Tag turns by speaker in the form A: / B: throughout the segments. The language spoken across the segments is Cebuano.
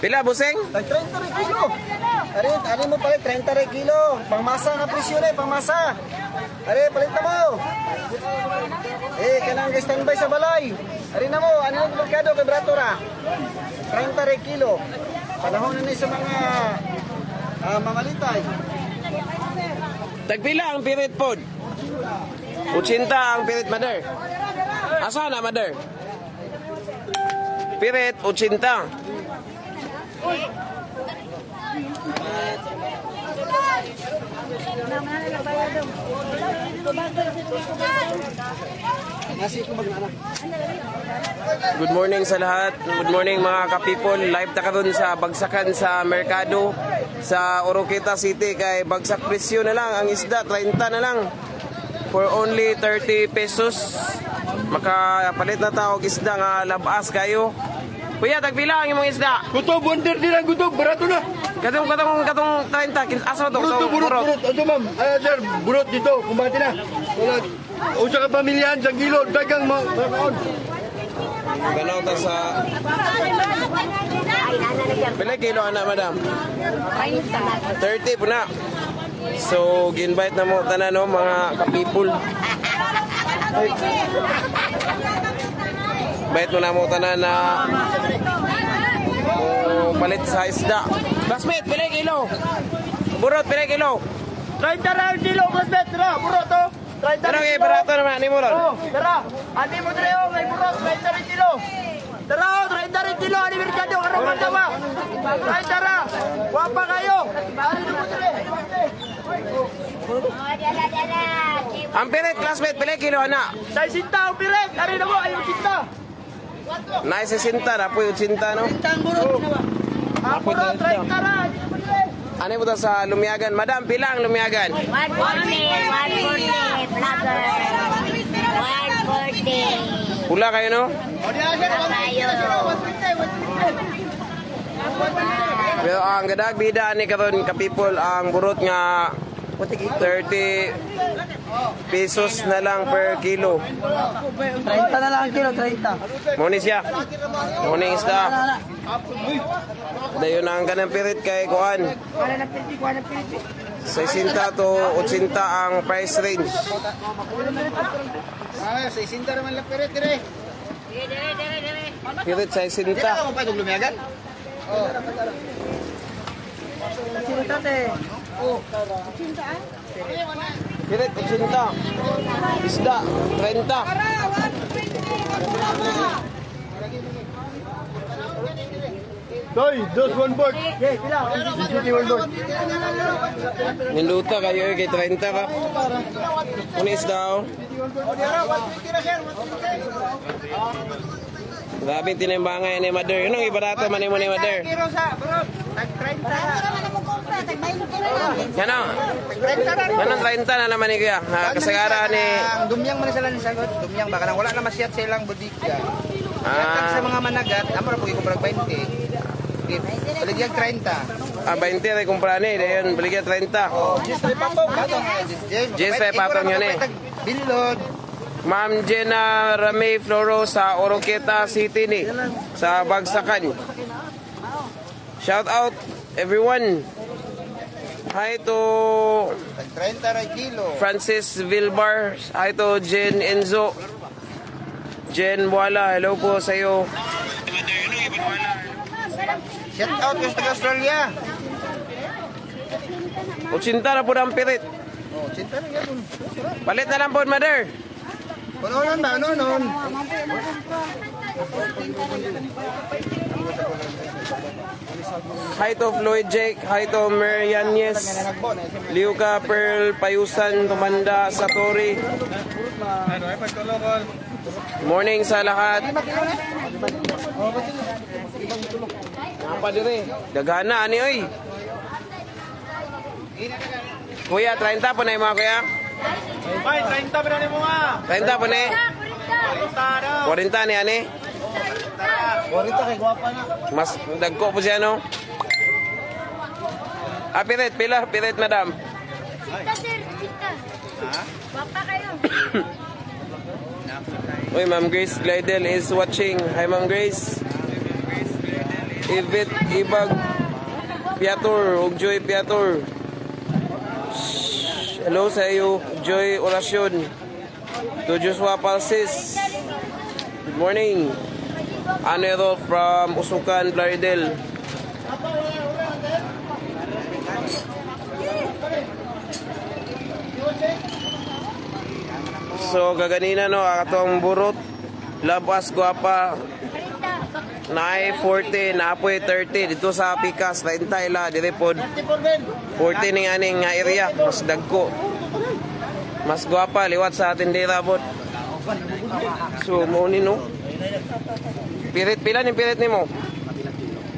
A: Pila, buseng?
B: Tag 30 rin kilo. Ari, ari mo palit 30 rin kilo. Pangmasa nga presyo na, eh, pangmasa. Ari, palit na mo. Eh, kanang standby sa balay. Ari na mo, ano ang merkado kay brato ra? 30 rin kilo. Panahon na ni sa mga mamalitay.
A: Tagpila ang pirit pod? 80 ang pirit, mother. Asa na, mother? Pirit, 80.
B: Nasi ko magnana.
A: Good morning sa lahat. Good morning, mga ka-people. Live ta karon sa bagsakan sa merkado sa Oroquieta City kay bagsak presyo na lang ang isda, 30 na lang. For only 30 pesos. Makapalit na ta og isda nga labas kayo. Kuya, tagpila ang imong isda?
C: Guto, wonder din ang guto, barato na.
A: Katong katong katong 30 asa to?
C: Burot,
A: Katong
C: burot,
A: burot.
C: burot. Ano, ma'am? Ay, sir, burot dito, kumbate na. Wala. O sa kapamilyahan, sa kilo, dagang mga kaon.
A: Ganaw ta sa Pila kilo ana, madam? 30 po na. So, gi-invite na mo tanan, no, mga ka-people. Invite mo na mo tanan na mo palit sa isda. Classmate, pila kilo? Burot, pila kilo?
C: 30 ra ang kilo, classmate, tara, burot oh. 30
A: Pero kay barato naman, ni mo ron.
C: Oh, tara. Ati mo dire oh, may burot, 30 rin kilo. Tara oh, 30 rin kilo, ani merkado, karon man ba? 30 ra. Wapa kayo. Ari mo dire.
A: Ang pirit, classmate, pila kilo ana?
C: 60 ang piret, ari na mo, ayo 60.
A: Nice 60 na po yung 80, no?
C: Ang burot, 30 ra.
A: Ano mo ta sa Lumiagan? Madam, pila ang Lumiagan?
D: 140, 140, vlogger. 140.
A: Pula kayo, no?
D: Kayo.
A: Pero ang gadag bida ni karon ka people ang burot nga 30 pesos na lang per kilo.
B: 30 na lang ang kilo, 30.
A: Muni siya. Muni isda. Dayon ang kanang pirit kay kuan. 60 to 80 ang price range.
B: Ah, 60 naman lang pirit dire.
A: Pirit 60.
B: Mo pa lumiagan? Oh. 80 te. Oh.
A: Pirit 80. Isda 30.
C: Toy, dos one board. Okay, one board.
A: Niluta kayo eh, kay 30 ka. Muni isda oh. Grabe tinimbangay ni mother. Yun ang ibarato man ni mother.
B: Kilo sa burot. Tag 30.
A: Yan o. Anong 30 na naman ni kuya? Ha, kasagara ni
B: Ang dumyang man sila ni sagot, dumyang ba kanang wala na masyat sa ilang bodega. Ah.
A: Ah,
B: Sa mga managat, amo ra pud kumbrag 20. Baligyag 30.
A: Ah, 20 rin kumpra ni. Dayon, baligya 30.
B: Oh, Jis may patong.
A: Jis may patong yun eh.
B: Bilod.
A: Ma'am Jenna Ramay Floro sa Oroqueta City ni. Sa Bagsakan. Shout out everyone. Hi to
B: Tag 30 ra kilo.
A: Francis Vilbar. Hi to Jen Enzo. Jen Buala, hello po sa iyo.
B: Shout out kay sa Australia.
A: 80 na po ang pirit.
B: Oh, 80 ra gyud.
A: Palit na lang po, mother.
B: Unonon ba? Unonon.
A: Hi to Floyd Jake. Hi to Marianes. Liuka Pearl Payusan Tumanda Satori. Morning sa lahat. Apa dire? Dagana ani oy. Kuya, 30 po na yung mga kuya.
C: Ay, 30 pa na mo nga.
A: 30 po na eh. 40 ni ani.
B: 40 kay gwapa na.
A: Mas dagko po siya, no? Ah, pirit, pila, pirit, madam.
D: Sita, sir, sita. Wapa kayo.
A: Uy, Ma'am Grace Glidel is watching. Hi, Ma'am Grace. Ibit Ibag Piator ug Joy Piator. Hello sa iyo, Joy Oracion. To Joshua Palsis. Good morning. Anero from Usukan, Plaridel. So kaganina no, atong burot labas guwapa naay 40, naapoy 30 dito sa Pikas, 30 ila dire pod 40 ning aning nga area, mas dagko. Mas gwapa liwat sa tindera pod. So mo ni no. Pirit pila ni pirit nimo?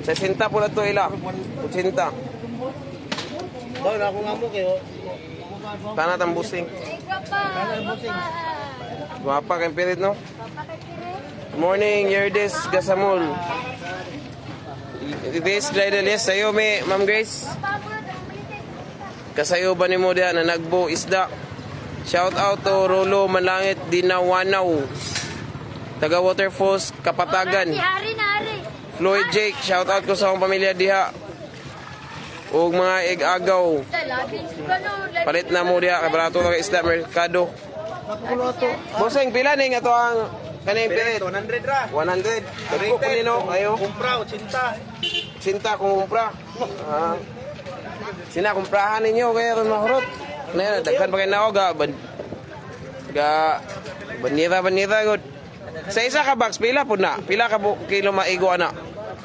A: 60 po na to ila. 80.
B: Ba, na ako nga mo kayo.
A: Tana tambusing.
D: Ay, guwapa. Guwapa.
A: Gwapa kay pirit no.
D: Guwapa kay Pire.
A: Morning, Yerdes Gasamol. Grace Glidel, yes, sa'yo may, Ma'am Grace.
D: Guwapa mo, ang balitin.
A: Kasayo ba ni mo diha na nagbo isda? Shout out to Rolo Malangit Dinawanaw. Taga Waterfalls, Kapatagan.
D: Si Hari na Hari.
A: Floyd Jake, shout out ko sa akong pamilya diha. Ug mga ig-agaw. Palit na mo diha kay barato na kay isda merkado. Bossing, pila ning ato ang kaning pilit?
B: 100 ra.
A: 100. Dagko po nino ayo.
B: Kumpra, 80.
A: Sinta kung kumpra. Ah. Sina kumprahan ninyo kaya ron mahurot. Na daghan pa kay naog ha. Ban ga banira banira gud. Sa isa ka box pila pud na? Pila ka kilo maigo ana?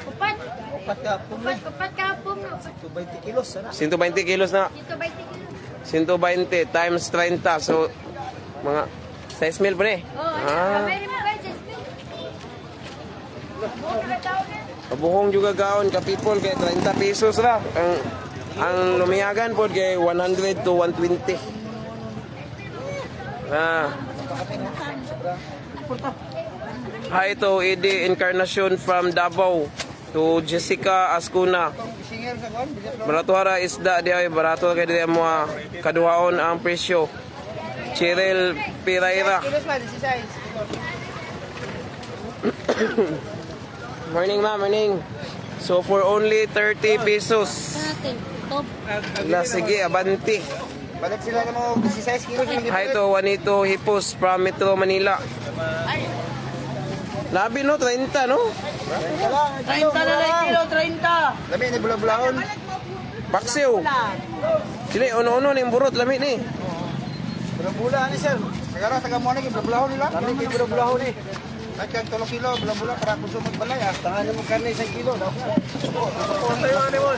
D: Upat.
B: Upat ka, pumli.
D: Upat, upat ka po.
B: 20 kilos, ana.
A: 120 kilos na.
D: Dito ba kilos?
A: 120 times 30 so mga 6 mil pa ni.
D: Oh,
A: Ah.
D: kamay rin mo ba, Jasmine? Buo ka tao na.
A: Kabuhong juga gaon ka people kay 30 pesos ra. Ang lumiyagan pod kay 100 to 120. Ah. Hi to Eddie Encarnacion from Davao to Jessica Ascuna. Baratuara isda di ay barato kay di mo kaduhaon ang presyo. Cheryl Pereira. Morning, ma'am, morning. So for only 30 pesos.
D: Natin. Top.
A: La sige, abanti.
B: Balik sila ng mga 16 kilos. Yung
A: Hi to Juanito Hipos from Metro Manila. Labi no, 30 no?
C: 30 na lang kilo, 30.
B: Lami, ni bula-bulaon.
A: Paksiw. Sila, uno-uno ning burot, lami ni.
B: Bula-bula, ani sir. Sagara, taga mo na, bula-bulahon nila. Lami, kay bula-bulahon eh. Kahit kang 3 kilo, bula-bula, para kusumot balay ah. Tangan mo karne 1 kilo. Suko, suko ang tayo, ani mo.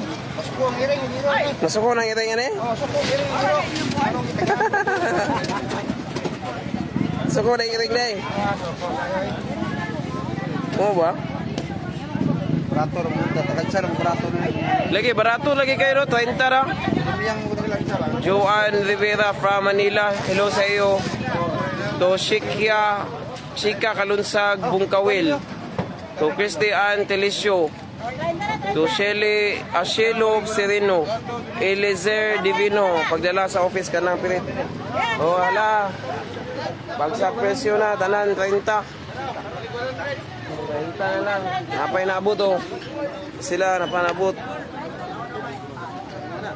B: Suko ang iring, iring. Eh.
A: Nasuko nang iring ani?
B: Oh, suko, iring, iring. Anong itaga?
A: Suko nang iring na eh.
B: Ah, suko. Ay,
A: Oo ba?
B: Barato ra mo, tagansa ra mo barato na.
A: Lagi, barato lagi kayo no, 30 ra.
B: Lumiyang mo lang sa lang.
A: Joanne Rivera from Manila. Hello sa iyo. To Shikia, Chika Kalunsag, Bungkawil. To Christy Ann Telicio. To Shelly Ashelo Sereno. Elezer Divino. Pagdala sa office ka ng pirit. Oh, hala. Bagsak presyo na, tanan, 30. 30 na lang. Napay naabot, oh. Sila, napanabot.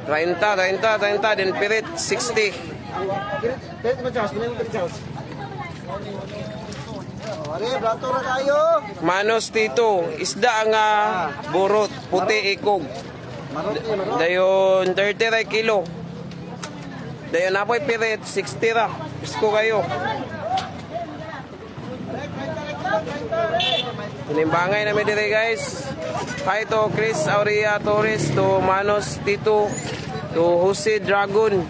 A: 30, 30, 30, then pirit, 60.
B: Pirit mo, Charles. Pirit mo, Charles. Oh, Are, barato ra kayo.
A: Manos Tito, isda nga burot, puti ikog.
B: Marot ni, marot.
A: Dayon 30 ra kilo. Dayon apoy pirit, 60 ra. Isko kayo. Tinimbangay na mi dire guys. Hi to Chris Aurea Torres, to Manos Tito, to Jose Dragon,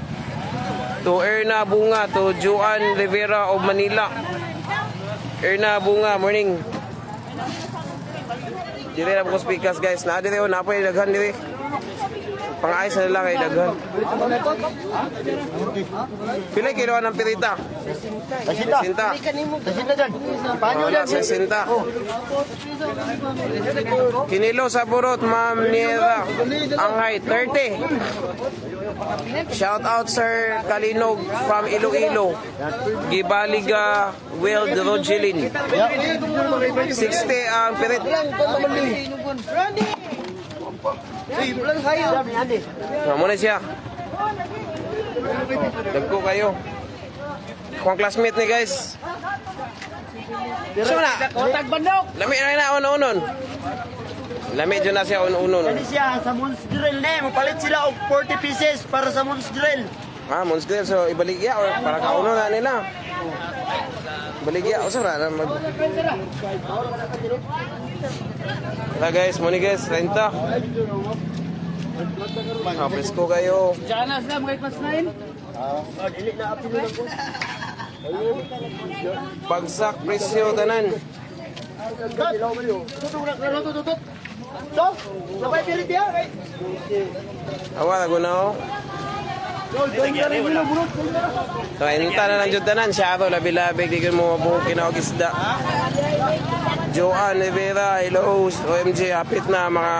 A: to Erna Bunga, to Joan Rivera of Manila. Erna Bunga, morning. Dire na po speakers guys. Na dire oh, napoy daghan dire. Pang-ayos na lang kay daghan. Pila kilo ng pirita?
B: 60.
A: 60.
B: 60 dyan. Paano
A: Wala, 60. Kinilo sa burot, Ma'am Niera. Ang height, 30. Shout out Sir Kalinog from Iloilo. Gibaliga Wild Rogelin. 60 ang pirit. Mao na siya. Dagko kayo. Akong classmate ni, guys. So na.
C: Otag bandok.
A: Lami na na unon-unon. Lami jud na siya unon-unon.
C: Kani siya sa Moon's Grill ne, mopalit sila og 40 pieces para sa Moon's Grill.
A: Ah, Moon's Grill, so ibaligya or para kauno na nila. Baligya usa ra na mag. Tara guys, muni guys, renta. Ah, presko kayo.
C: Diyan na sila mga pas 9.
A: Bagsak presyo tanan.
C: So, sabay pilit diya.
A: Awa laguna oh. Renta na lang jud tanan siya ato labi-labi di mo mabuhok kinaog isda. Joanne Rivera, hello. OMG, hapit na mga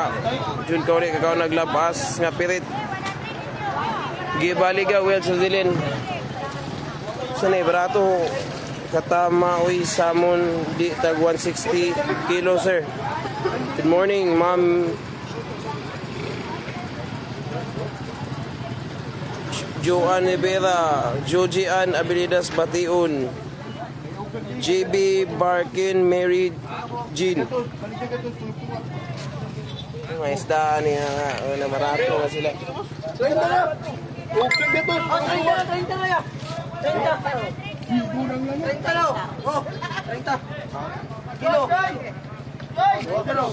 A: June Kauri, kakaw naglabas nga pirit. Gibaliga, Will Suzilin. Sa na, barato, katama, uy, salmon, di tag 160 kilo, sir. Good morning, ma'am. Joanne Rivera, Jojian Abilidas Bation, JB Barkin, Mary Jean. Mga isda niya nga, oh, na marato na sila.
C: Oh, 30, 30 na ya. 30. 30 na. Oh, 30. Kilo. Kilo.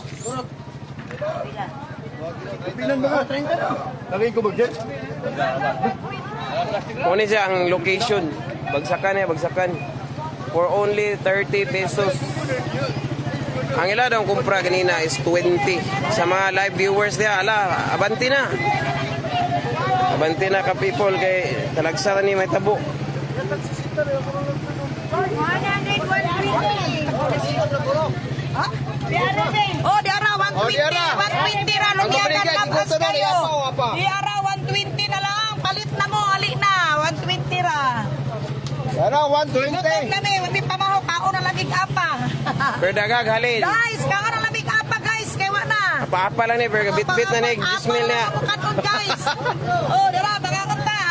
C: Pilan ba? 30 na.
A: Muna siya ang location. Bagsakan eh, bagsakan. For only 30 pesos. Ang ila daw kumpra ganina is 20. Sa mga live viewers niya, ala, abanti na. Abanti na ka people kay talagsa ni may tabo.
D: 100, 120.
E: Oh, di ara 120, 120 ra lugyagan labas kayo. Di ara 120 na lang, palit na mo, ali na, 120 ra.
B: Ara, 120.
E: Gutom kami, may pamaho, kaon na lamig apa.
A: Pero dagag halin.
E: Guys, kaon na lamig apa guys, kay wa na.
A: Apa-apa lang ni, pero bit-bit na ni, gismil niya.
E: Apa kaon guys. Oh, di ara bangangon ta.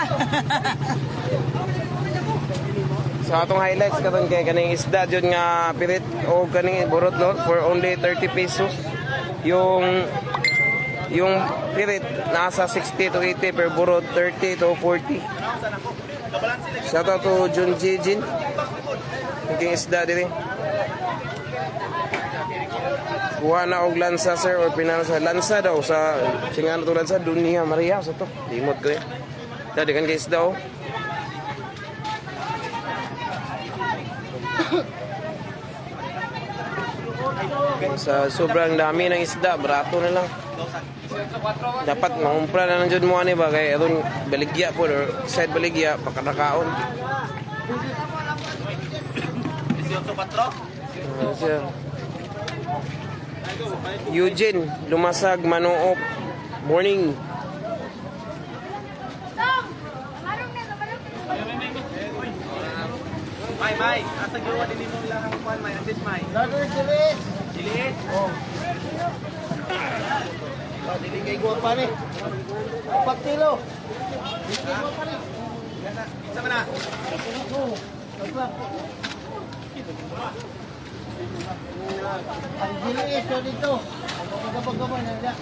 A: Sa atong highlights karon kay kaning isda jud nga pirit o kaning burot no for only 30 pesos. Yung pirit nasa 60 to 80 per burot 30 to 40. Shout out to Jun Jijin. Naging isda diri. Kuha na og lansa sir or pinansa lansa daw sa singano to lansa Dunia Maria sa to. Limot ko eh. Dadi kan kay isda oh. Sa sobrang dami ng isda, barato na lang. Dapat mangumpra na lang jud mo ani ba kay aron baligya po or side baligya pagkatakaon. Ah, siya. Eugene, Lumasag, Manuop. Morning.
D: Tom! Marong na, marong na.
F: May, may. Asa gawa din mo lang ang kuan, may. Asis, may.
B: Brother, silis.
F: Dilis.
B: Oh. Dili kay guwapa ni. 4 kilo.
F: Isa man na.
B: Ang gilis ko dito. Pagkapagkapag na nila.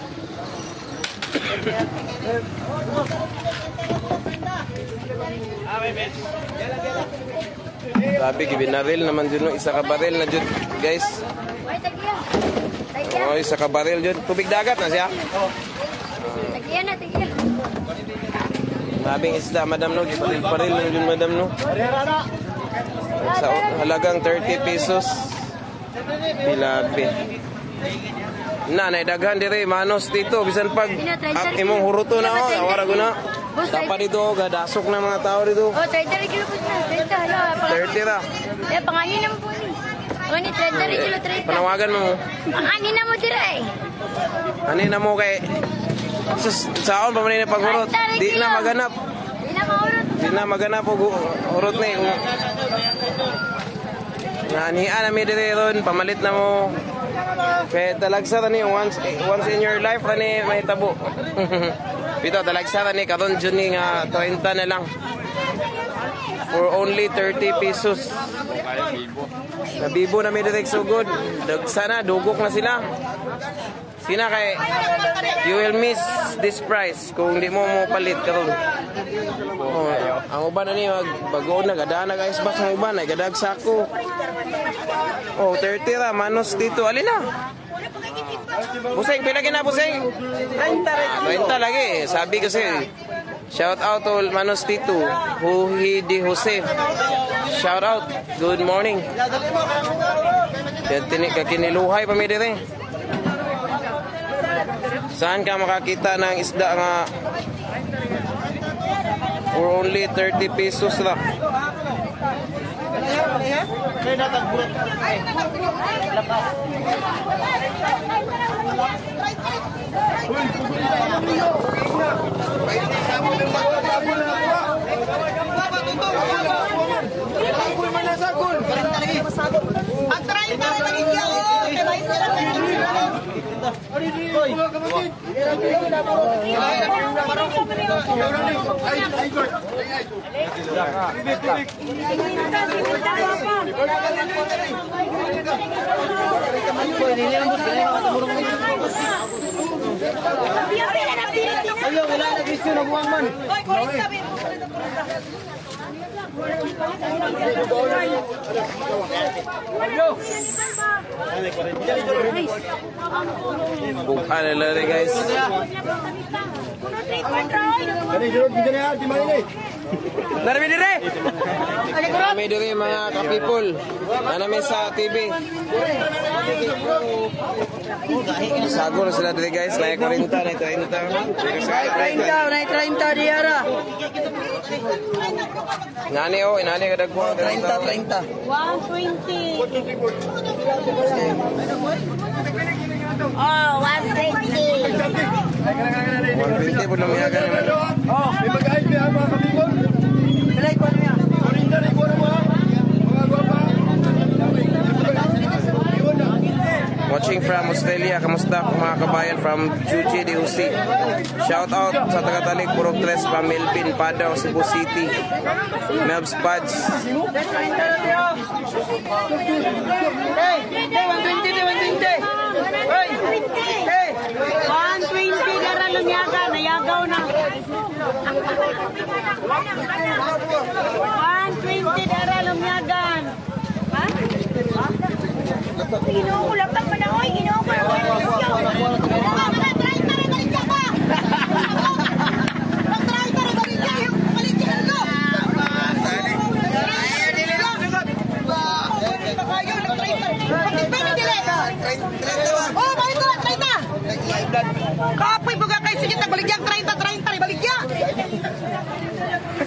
A: Grabe, gibinaril naman jud no. Isa ka baril na jud, guys.
D: Ay, tagya. Tagya.
A: Oh, isa ka baril jud. Tubig dagat na siya.
D: Tagya na, tagya.
A: Grabing isda, madam no. Gibaril-baril na jud, madam no. Sa halagang 30 pesos. Pilabi. Na, naidaghan dire manos dito bisan pag ah, imong huruto na oh, awara ko na. Tapa dito, oh, gadasok na mga tao dito.
D: Oh, 30 kilo po na. 30, hala.
A: 30 ra.
D: Eh, pangangin na mo po ni. O ni, 30 kilo, 30.
A: Panawagan mo.
D: Pangangin na mo dira eh.
A: Ani na mo kay sus saon pa man ni paghurot. Di na maganap.
D: Di na mahurot.
A: Di na maganap og hurot ni. Naanian na mi diri ron, pamalit na mo. Kay talagsa ra ni once once in your life ra ni mahitabo. Pito talagsa ra ni karon jud ni nga 30 na lang. For only 30 pesos. Nabibo na mi direk sugod. Dagsa na, dugok na sila. Sina kay you will miss this price kung di mo mo palit karon. Oh, ang uban na ni mag bago na gada na guys box ang uban ay gadag sako. Oh, 30 ra manos dito. Alin na? Buseng, pila gina buseng? 30 30 lagi. Sabi kasi shout out to Manos Tito, Huhi Di Jose. Shout out. Good morning. Kaya kakiniluhay pa mi dire. Saan ka makakita ng isda nga for only 30 pesos ra?
E: Ang 30 rin baligya, oh. Kay 20 lang ang
B: Wala na presyo na buwang man.
E: Oy, 40, babe.
A: Bukha na lang rin, guys. Narami dire! Narami dire mga kapipol. Nanami sa TV. Sago na sila dire guys. Nay 40, nay 30.
C: 30, 30 di ara.
A: Nani oh, inani kadagko.
B: 30, 30.
D: 120. Oh, 120.
A: 120 po lang miyaga naman.
C: Pilay ko niya.
A: Watching from Australia, kamusta mga kabayan from Juji DOC. Shout out sa taga-talik Purok Tres from Melvin Padaw, Cebu City. Melbs Pads.
C: Hey, hey, 120, 120. Hey, hey.
D: 120 gara lunyaga, nayagaw na. 120 dara lumyagan. Ha? Ginoo ko lang man ako, ginoo ko lang.
E: Oh, balik ko lang, 30. Kapoy buga kay sige tagbaligya 30 30 baligya.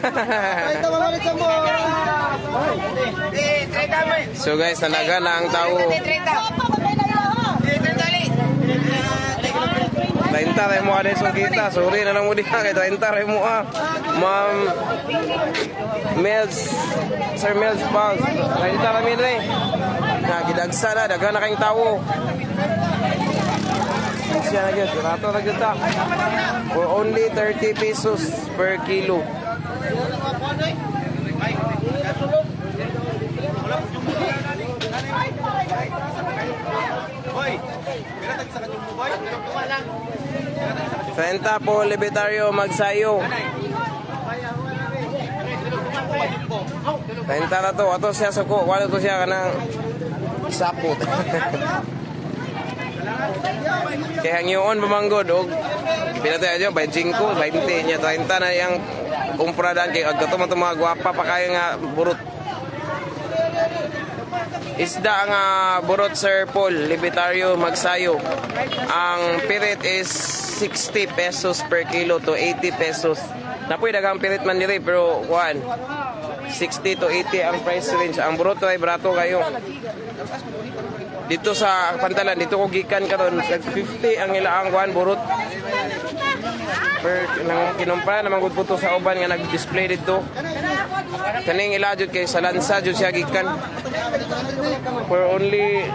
B: 30 mamalit sa mo.
A: So guys, nanaga na ang tao.
E: Papa bagay na ila ha.
A: 30 rin mo adesong kita. Sorry na lang mo diha kay 30 rin mo ah. Ma'am Mels, Sir Mels Paz. 30 kami rin. Na gidagsa na daghan na kayong tao. Siya na gyud, rato na gyud ta. For only 30 pesos per kilo. Trenta po, Libertario, magsayo. 30 na to. Ato siya suko. Wala to siya kanang sapot. Kaya ang yun, bumanggod. Og, pila tayo dyan, 25, 20 niya, 30 na yung kumpradan. Kaya agkato man ito mga gwapa pa kayo nga burot. Isda nga burot Sir Paul Libertario Magsayo. Ang pirit is 60 pesos per kilo to 80 pesos. Napoy daghang pirit man diri pero kuan 60 to 80 ang price range. Ang burot ay barato kayo. Dito sa pantalan dito ko gikan karon nag 50 ang ilaang kuan burot. Per nang kinumpra naman gud po to sa uban nga nag-display dito. Kaning ila jud kay sa lansa jud siya gikan. For only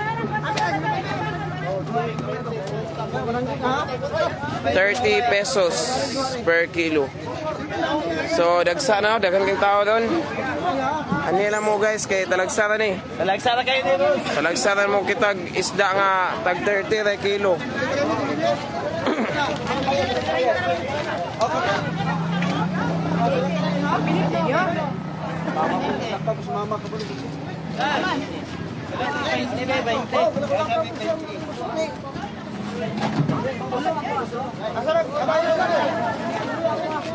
A: 30 pesos per kilo. So dagsa na, daghan kang tao doon. Ani lang mo, guys, kay talagsara ni.
F: Talagsara kayo dito.
A: Talagsara mo kitag isda nga tag 30 ra kilo.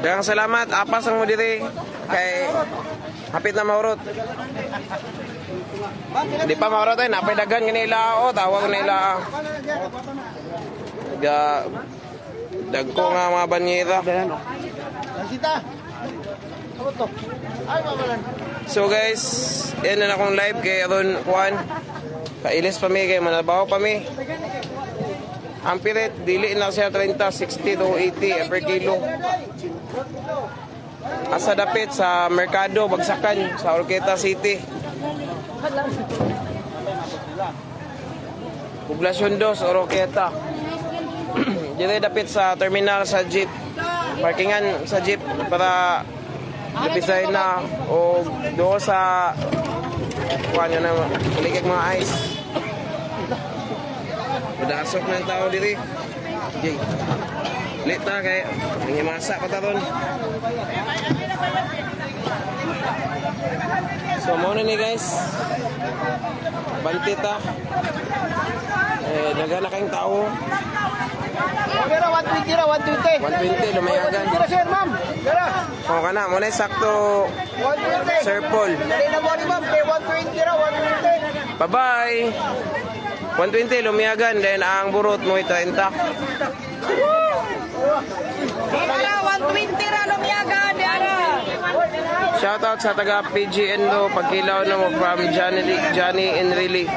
A: Daghang salamat, apas ang mo diri kay hapit na mahurot. Di pa mahurot ay napay dagan kanila o tawag nila. Ga dagko nga mga banyera. So guys, yan na akong live kay aron kuan. Kailis pa mi kay manabaw pa mi. Ang pirit, dili na siya 30, 60 to 80 per kilo. Asa dapit sa merkado, bagsakan sa Oroquieta City. Poblasyon 2, Oroquieta. Dili dapit sa terminal sa jeep. Parkingan sa jeep para lapisay na o doon sa kuan yun na kuligag mga ice. Padasok ng tao diri. Jay. Lita kay nangimasa pa ta ron. So mo na ni, guys. Bantita. Eh, daghan na kayong tao.
C: Pero 120 ra, 120.
A: 120 lumayagan.
C: Tira, sir, ma'am. Tira.
A: O kana mo na sakto
C: 120.
A: Sir Paul.
C: Dali na mo ni ma'am, kay 120 ra, 120.
A: Bye-bye. 120 lumiyagan, then ang burot mo 30.
E: Di ara, 120 ra lumiyagan. Di ara.
A: Shout out sa taga PGN do pagkilaw na mo from Johnny Johnny Enrile.